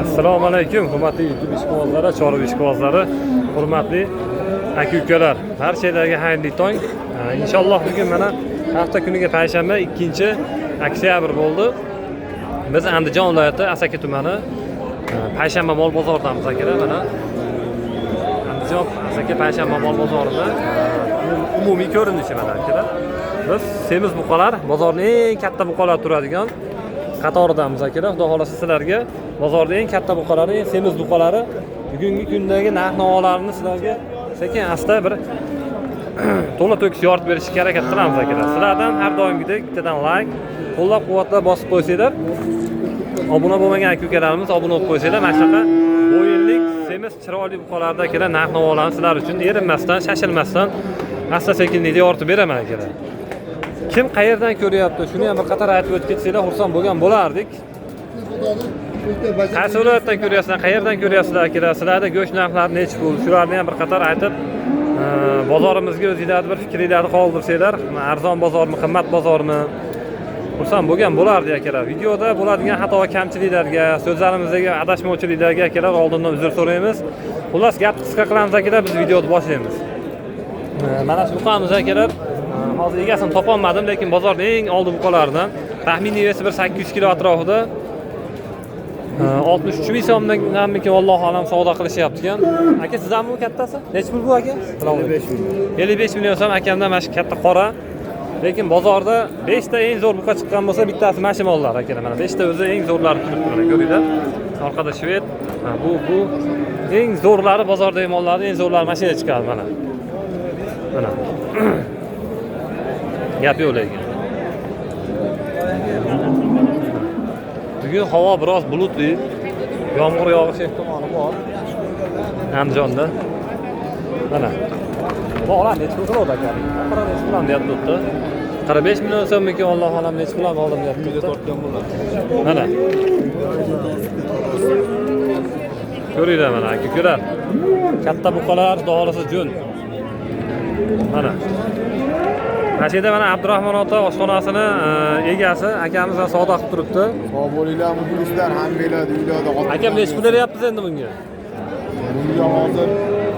Assalomu alaykum, hurmatli YouTube ishqibozlari, chorva ishqibozlari, hurmatli aka ukalar. Barchalarga xayrli tong. Inshaalloh bugun mana hafta kuniga payshanba 2 oktyabr bo'ldi. Biz Andijon viloyati Asaka tumani Payshanba mol bozoridamiz akalar. Mana Andijon Asaka Payshanba mol bozorida umumiy ko'rinishi mana akalar. Biz semiz buqalar, bozorning eng katta buqalar turadigan qatoridamiz akalar. Xudo xolasa sizlarga bozorda eng katta buqalari, eng semiz buqalari bugungi kundagi narx-navolarni sizlarga sekin asta bir to'la to'kis yoritib berishga harakat qilamiz akalar. Sizlardan har doimgidek bittadan like, qo'llab-quvvatlab bosib qo'ysanglar, obuna bo'lmagan aka-ukalarimiz obuna bo'lib qo'ysanglar, mana shunaqa bo'yinlik, semiz, chiroyli buqalarda akalar narx-navolarni sizlar uchun erinmasdan, shashilmasdan asta-sekinlikda yoritib beraman akalar. Kim qayerdan ko'ryapti, shuni ham bir qator aytib o'tib ketsanglar xursand bo'lgan bo'lardik. Qaysi viloyatdan ko'ryapsizlar, qayerdan ko'ryapsizlar akalar, sizlarda go'sht narxlari nechi pul, shularni ham bir qator aytib, bozorimizga o'zinglarni bir fikringlarni qoldirsanglar, arzon bozormi, qimmat bozormi, xursand bo'lgan bo'lardi akalar. Videoda bo'ladigan xato va kamchiliklarga, so'zlarimizdagi adashmovchiliklarga akalar oldindan uzr so'raymiz. Xullas, gapni qisqa qilamiz akalar, biz videoni boshlaymiz. Mana shu buqamiz akalar, hozir egasini topolmadim, lekin bozorning eng oldi buqalaridan taxminiy vesi bir 800 kilo atrofida 63 ming so'mdanmikin, vallohu alam savdo qilishyapti ekan. Aka, sizdanmi bu kattasi? Nechi pul bu aka? 55 million so'm akamdan mana shu katta qora. Lekin bozorda 5 ta eng zo'r buqa chiqqan bo'lsa, bittasi mana shu mollar akalar. Mana 5 ta o'zi eng zo'rlari turibdi, mana ko'ringlar. Orqada shved, bu eng zo'rlari bozordagi mollarning eng zo'rlari mana shu yerga chiqadi mana. Mana. Gap yo'q lekin. Bugun havo biroz bulutli, yomg'ir yog'ishi ehtimoli bor Andijonda. Mana. Bog'lar necha pul qiladi aka? Qora necha pul deyapti. 45 million so'mmikin, Allohu alam necha pul oldim deyapti. Mana. Ko'ringlar mana aka, ko'rar. Katta buqalar, xudo jo'n. Mana. Mana shu yerda mana Abdurahmon ota oshxonasini egasi akamiz bilan savdo qilib turibdi. Sog' bo'linglar, muxlislar, hammanglar uylarda. Akam necha pul beryapmiz endi bunga? Bunga hozir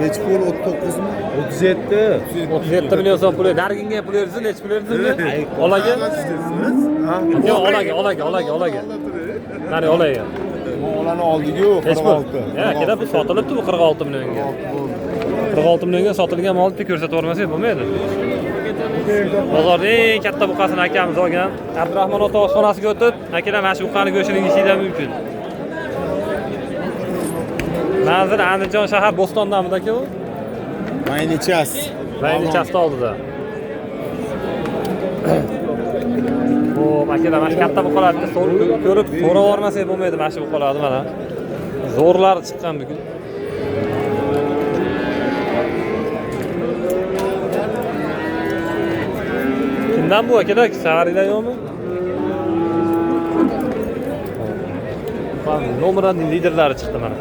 necha pul? 39 mi? 37. 37 million so'm pul. Narginga pul bersiz, necha pul bersiz bunga? Olaga? Yo'q, olaga, olaga, olaga, olaga. Nari olaga. Olani oldik-ku, 46. Ya, akalar bu sotilibdi bu 46 millionga. 46 millionga sotilgan molni ko'rsatib yubormasak bo'lmaydi. Bozorda eng katta buqasini akamiz olgan. Abdurahmon ota oshxonasiga o'tib, akalar mana shu buqani go'shtini yeyishinglar mumkin. Manzil Andijon shahar Bo'stondamidi aka u? Maynichas. Maynichasni oldida. Xo'p, akalar mana shu katta buqalarni ko'rib so'rab yubormasak bo'lmaydi mana shu buqalarni mana. Zo'rlari chiqqan bugun. Kimdan bu akalar? Xabaringlar yo'qmi? Nomerning liderlari chiqdi mana.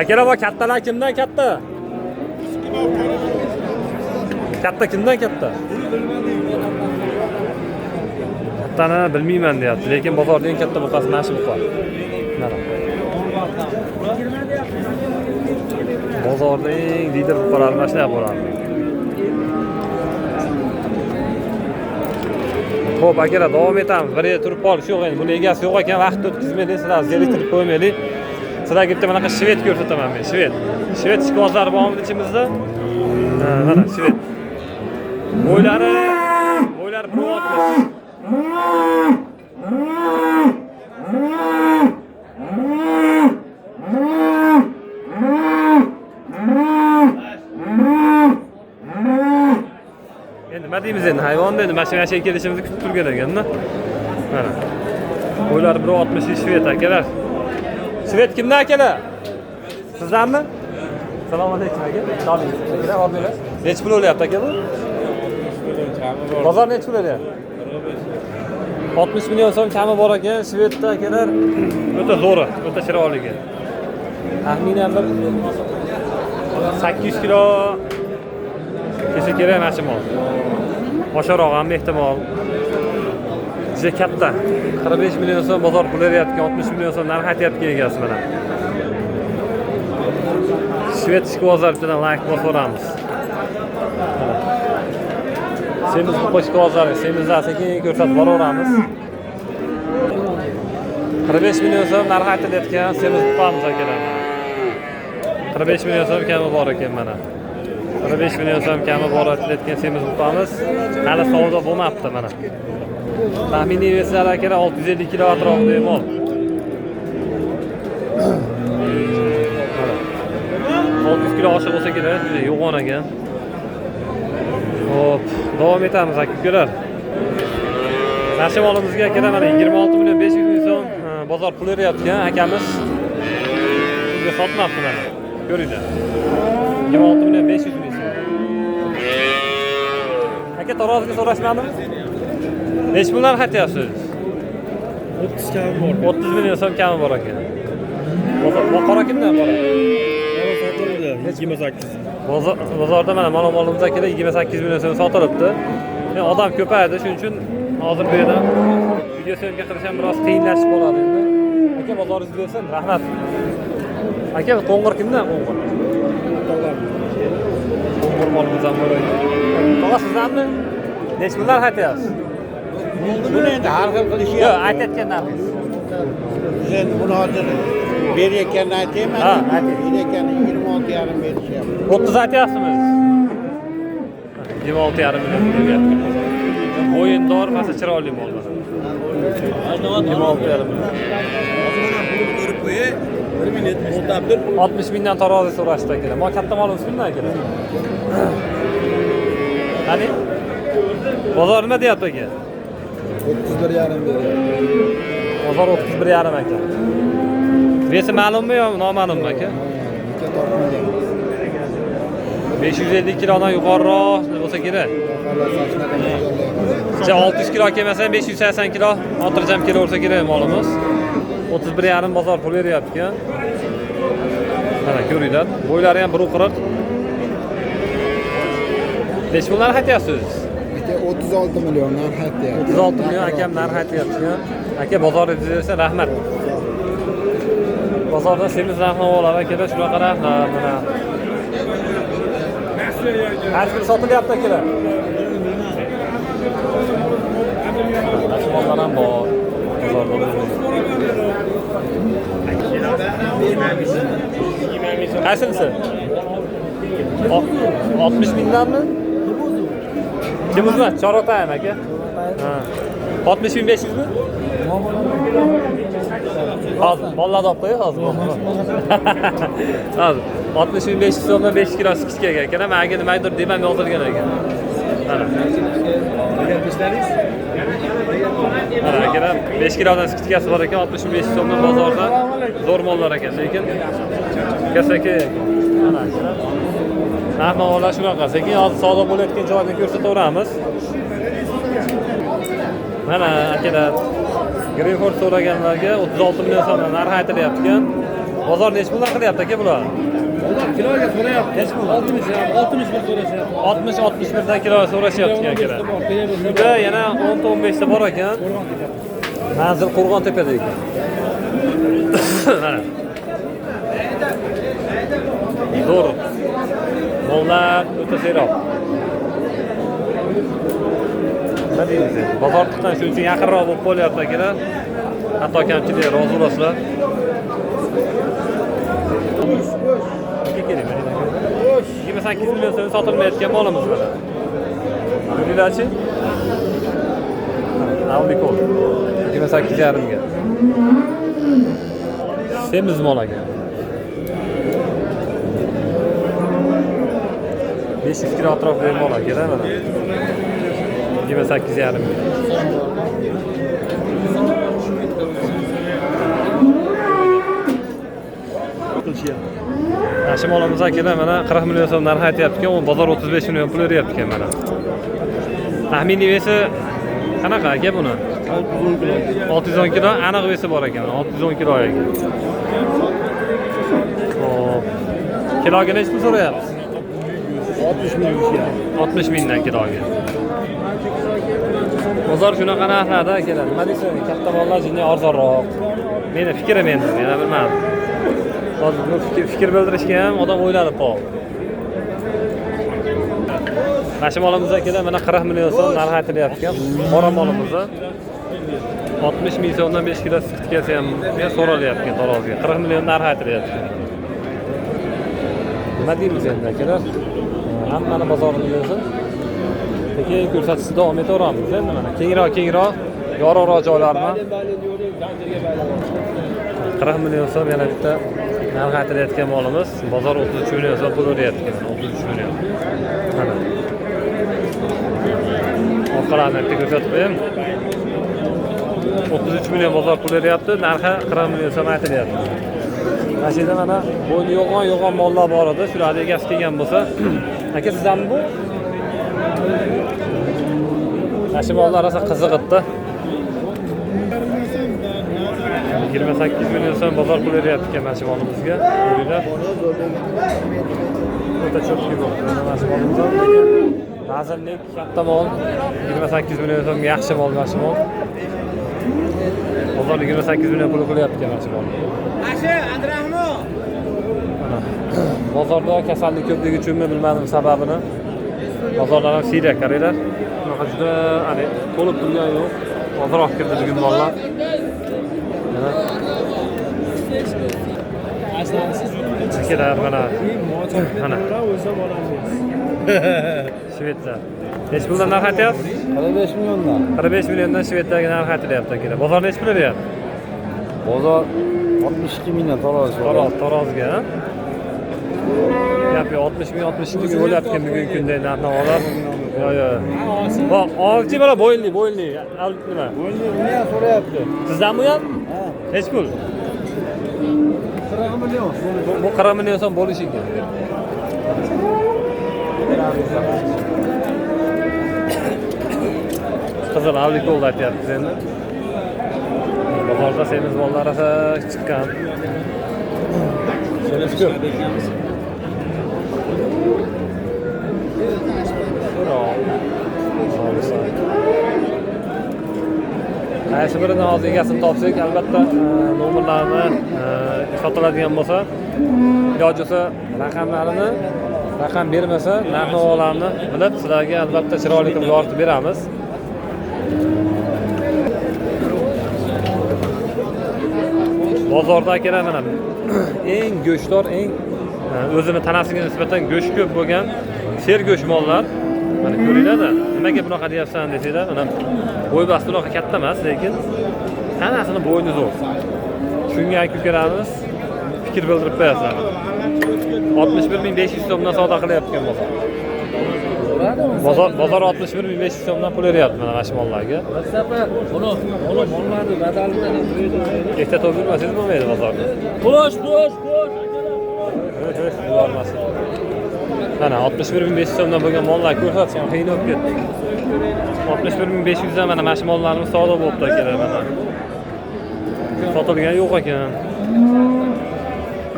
Akalar, bu kattalar kimdan katta? Katta kimdan katta? Kattani bilmayman deyapti, lekin bozorda eng katta buqasi mana shu buqa. Mana. Bozorda eng lider buqalar mana shular bo'ladi. Xo'p, akalar, davom etamiz. Bir yerda turib qolish yo'q endi. Buni egasi yo'q ekan, vaqt o'tkazmaylik, sizlar zeriktirib qo'ymaylik. Sizlarga bitta bunaqa shved ko'rsataman men, shved. Shved ishqibozlari bormi ichimizda? Mana shved. Bo'ylari 1.60. Endi nima deymiz endi, hayvon endi mana shu yerga kelishimizni kutib turgan ekanda. Mana. Bo'ylari 1.60 shved akalar. Shved kimdan akalar? Sizdanmi? Assalomu alaykum aka. Sog'ligingiz akalar, olinglar. Necha pul o'lyapti aka bu? Bozor necha pul o'lyapti? 60 million so'm kami bor ekan. Shvedda akalar o'ta zo'ri, o'ta chiroyligi. Taxminan bir 800 kilo kelsa kerak mana shu mol. Oshiroq ham ehtimol. Juda katta. 45 million so'm bozor puli berayotgan, 60 million so'm narx aytyapti egasi mana. Shved ishqibozlar bilan like bosaveramiz. Semiz buqa ishqibozlari, semizlar sekin ko'rsatib boraveramiz. 45 million so'm narx aytilayotgan semiz buqamiz akalar. 45 million so'm kami bor ekan mana. 45 million so'm kami bor aytilayotgan semiz buqamiz hali savdo bo'lmabdi mana. Taxminiy veslari akalar 650 kilo atrofida mol. 600 kilo oshiq bo'lsa kerak, juda yo'g'on ekan. Xo'p, davom etamiz aka ukalar. Nasha molimizga akalar mana 26 million 500 ming so'm bozor puli berayotgan akamiz bizga sotmabdi mana. Ko'ringlar. 26 million 500 ming so'm. Aka taroziga so'rashmadimi? Necha puldan aytyapsiz? 30 kami bor. 30 million so'm kami bor ekan. Qora kimdan bor? Sotildi 28. Bozorda mana molimiz akalar 28 million so'm sotilibdi. Yani odam ko'paydi, shuning uchun hozir bu yerdan video syomka qilish ham biroz qiyinlashib qoladi endi. Aka bozoringiz bersin, rahmat. Aka qo'ng'ir kimdan qo'ng'ir? Qo'ng'ir molimiz ham bor ekan. Tog'a sizdanmi? Necha puldan aytyapsiz? Buni endi har xil qilishyapti. Yo'q, aytayotgan narxingiz. Biz endi buni hozir berayotganini aytaymi? Ha, ayting. Berayotganini 26,5 berishyapti. 30 aytyapsizmi? 26,5 million beryapti. Bo'yindor, masa chiroyli mol mana. 26,5 million. Ko'rib qo'y. 1 minut to'xtab tur. 60 mingdan tarozi so'rashdi akalar. Mol katta molimiz kimdan akalar? Qani? Bozor nima deyapti aka? 31,5 beryapti. Bozor 31,5 aka. Vesi ma'lummi yo noma'lummi aka? Aka tortmagan. 550 kilodan yuqoriroq bo'lsa kerak. Kecha 600 kilo kelmasa ham 580 kilo xotirjam kelaversa kerak molimiz. 31,5 bozor pul beryapti ekan. Mana ko'ringlar, bo'ylari ham 1.40. Necha puldan aytyapsiz? Aka 36 million narx aytyapti. 36 million akam narx aytyapti. Aka bozoringiz bersa rahmat. Bozorda semiz narx-navolar akalar shunaqa narxlar mana. Har bir sotilyapti akalar. Mollar ham bor bozorda. Qaysinisi? 60 mingdanmi? Kim o'zmas? Chorotayim aka. Ha. 60.500 mi? Hozir mollarni olib qo'yay hozir. Hozir 60.500 so'mdan 5 kilosi kichik ekan. Menga nimadir demam yozilgan ekan. Mana. Mana akalar 5 kilodan kichikasi bor ekan, 60.500 so'mdan bozorda zo'r mollar ekan, lekin kasaka. Mana akalar. Narx-navolar shunaqa. Sekin hozir savdo bo'layotgan joyni ko'rsataveramiz. Mana akalar Greenford so'raganlarga 36 million so'mdan narx aytilyapti ekan. Bozor necha puldan qilyapti aka bular? Kiloga so'rayapti. Necha puldan? 60 61 so'rashyapti. 60-61 dan kilo so'rashyapti akalar. Uyda yana 10-15 ta bor ekan. Manzil Qo'rg'ontepada ekan. Mana. Zo'r. Mollar o'ta seroq. Nima deymiz endi? Bozor tiqdan shuning uchun yaqinroq bo'lib qolyapti akalar. Hatto kamchilik rozi bo'lasizlar. Aka keling, mana aka. 28 million so'm sotilmayotgan molimiz mana. Ko'ringlarchi? Avlikol. 28,5 ga. Semiz mol aka. 500 kilo atrofida mol aka, mana. 28,5 ga. Mana molimiz akalar mana 40 million so'm narx aytyapti ekan, u bozor 35 million pul beryapti ekan mana. Taxminiy vesi qanaqa aka buni? 610 kilo. 610 kilo aniq vesi bor ekan, 610 kilo ekan. Xo'p. Kiloga necha pul so'rayapsiz? 60 ming. 60 mingdan kiloga. Bozor shunaqa narxlarda akalar. Nima deysiz? Katta mollar jinday arzonroq. Meni fikrim endi, men bilmadim. Hozir bu fikr bildirishga ham odam o'ylanib qoldi. Mana shu molimiz akalar mana 40 million so'm narx aytilyapti ekan. Qora molimiz 60 ming so'mdan 5 kilo sutgasi ham so'ralyapti ekan taroziga. 40 million narx aytilyapti. Nima deymiz endi akalar? Hammani bozorini ko'rsin. Keyin ko'rsatishda davom etaveramiz endi mana. Kengroq, yorug'roq joylarni. 40 million so'm yana bitta narx aytilayotgan molimiz. Bozor 33 million so'm pul beryapti ekan, 33 million. Mana. Orqalarini bitta ko'rsatib qo'yaymi? 33 million bozor pul beryapti, narxi 40 million so'm aytilyapti. Mana shu yerda mana bo'yni yo'g'on mollar bor edi. Shularni egasi kelgan bo'lsa, aka sizdanmi bu? Mana shu mollar rosa qiziq edi. 28 million so'm bozor pul beryapti ekan mana shu molimizga. Ko'ringlar. O'ta cho'pki bo'ldi. Mana shu molimiz lekin vaznlik katta mol. 28 million so'm yaxshi mol mana shu mol. Bozor 28 million pul qilyapti ekan mana shu mol. Mana bozorda kasallik ko'pligi uchunmi bilmadim sababini. Bozorlar ham siyrak qaranglar. Bunaqa juda hani to'lib turgan yo'q. Ozroq kirdi bugun mollar. Mana akalar mana mana shvedlar. Necha puldan narx aytyapsiz? 45 milliondan. 45 milliondan shvedlarga narx aytilyapti akalar. Bozor necha pul beryapti? Bozor 62 mingdan tarozi. Taroziga, ha? Gap yo'q, 60 ming, 62 ming bo'lyapti bugungi kunda narx-navolar. Yo'q. Bor, olchi mana bo'yinli. Al nima? Bo'yinli uni ham so'rayapti. Sizdan bu ham? Necha pul? 40 million. Bu 40 million so'm bo'lishi kerak. Qizil avlikol aytyapmiz endi. Bozorda semiz mollar rosa chiqqan. Semiz ko'p. Qaysi birini hozir egasini topsak, albatta nomerlarini sotiladigan bo'lsa, iloji bo'lsa raqamlarini, raqam bermasa, narx-navolarni bilib sizlarga albatta chiroyli qilib yoritib beramiz. Bozorda akalar mana eng go'shtdor, eng o'zini tanasiga nisbatan go'sht ko'p bo'lgan sergo'sht mollar. Mana ko'ringlar-da, nimaga bunaqa deyapsan desanglar, mana bo'y basti unaqa katta emas, lekin tanasini bo'yni zo'r. Shunga aka ukalarimiz fikr bildirib qo'yasizlar. 61500 so'mdan savdo qilyapti ekan bozor. Bozor 61500 so'mdan pul beryapti mana shu mollarga. Buni mollarni badalidan ham Ehtiyot bo'lib yurmasangiz bo'lmaydi bozorda. Bo'sh. Yubormasin. Mana 61500 so'mdan bo'lgan mollar ko'rsatishim qiyin bo'lib ketdi. 61500 dan mana shu mollarimiz savdo bo'libdi akalar mana. Sotilgan yo'q ekan.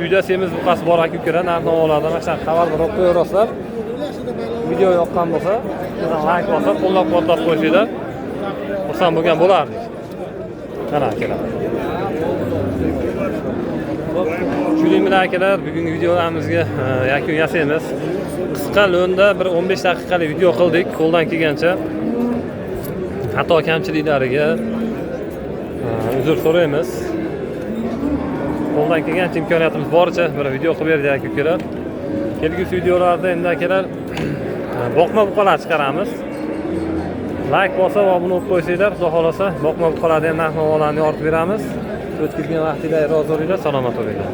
Uyda semiz buqasi bor aka ukalar, narx-navolardan mana shunaqa xabar berib qo'yaverasizlar. Video yoqqan bo'lsa, like bosib, qo'llab-quvvatlab qo'ysanglar, xursand bo'lgan bo'lardik. Mana akalar. Shuning bilan akalar, bugungi videolarimizga yakun yasaymiz. Qisqa lo'nda bir 15 daqiqalik video qildik, qo'ldan kelgancha. Xato kamchiliklariga uzr so'raymiz. Qo'ldan kelgancha imkoniyatimiz boricha bir video qilib berdik aka ukalar. Kelgusi videolarda endi akalar boqma buqalar chiqaramiz. Like bosib, obuna bo'lib qo'ysanglar, xudo xolasa boqma buqalarni ham narx-navolarni yoritib beramiz. O'tkazgan vaqtingizga rozi bo'linglar, salomat bo'linglar.